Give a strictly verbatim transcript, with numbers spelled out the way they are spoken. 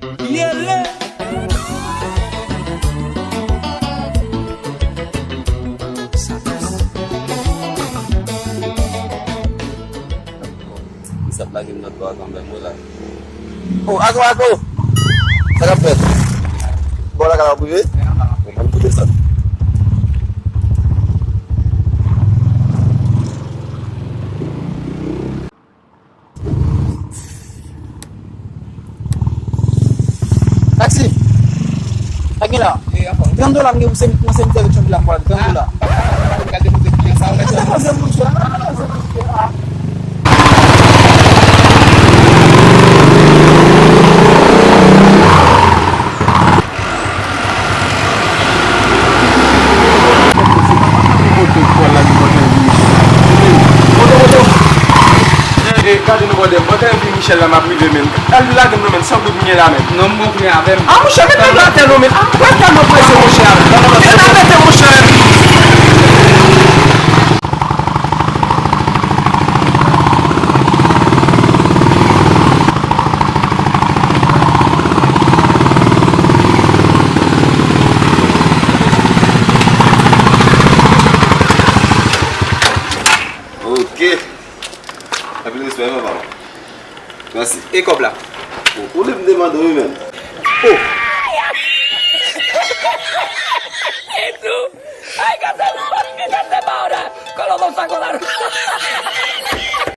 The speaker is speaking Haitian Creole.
Yele! Misye ap lage m nan dwa kanmenm wi la. Oh, Ako, Ako! Sa k ap fèt? Bò lakay la w ap rive? Bon, ann koute sa. Taxi! Sa gen la? Trant dola m gen pou se nan sèvis sèvis chonm la m pral trant dola. Gade kote kliyan sa, ou mèt. Sa koze mouche la, sa koze mouche la. Moto, moto. Moto, moto. Eh, eh, gade nou bòdè. Bòdè vi Michel la m ap rive menm. Al lage m nan menm san goud m gen la menm. Non, m gon pri avè m. Ah, monchè, mete m atè non menm. Ah, mwen tèlman prese, monchè. Mete m atè, monchè. Ok. Anpil respè, papa. Mèsi. E kòb la? Ou, ou li m demande wi menm. Oh. Ay, gade, gade, gade, gade. Kòlòbò sa, kòlòbò.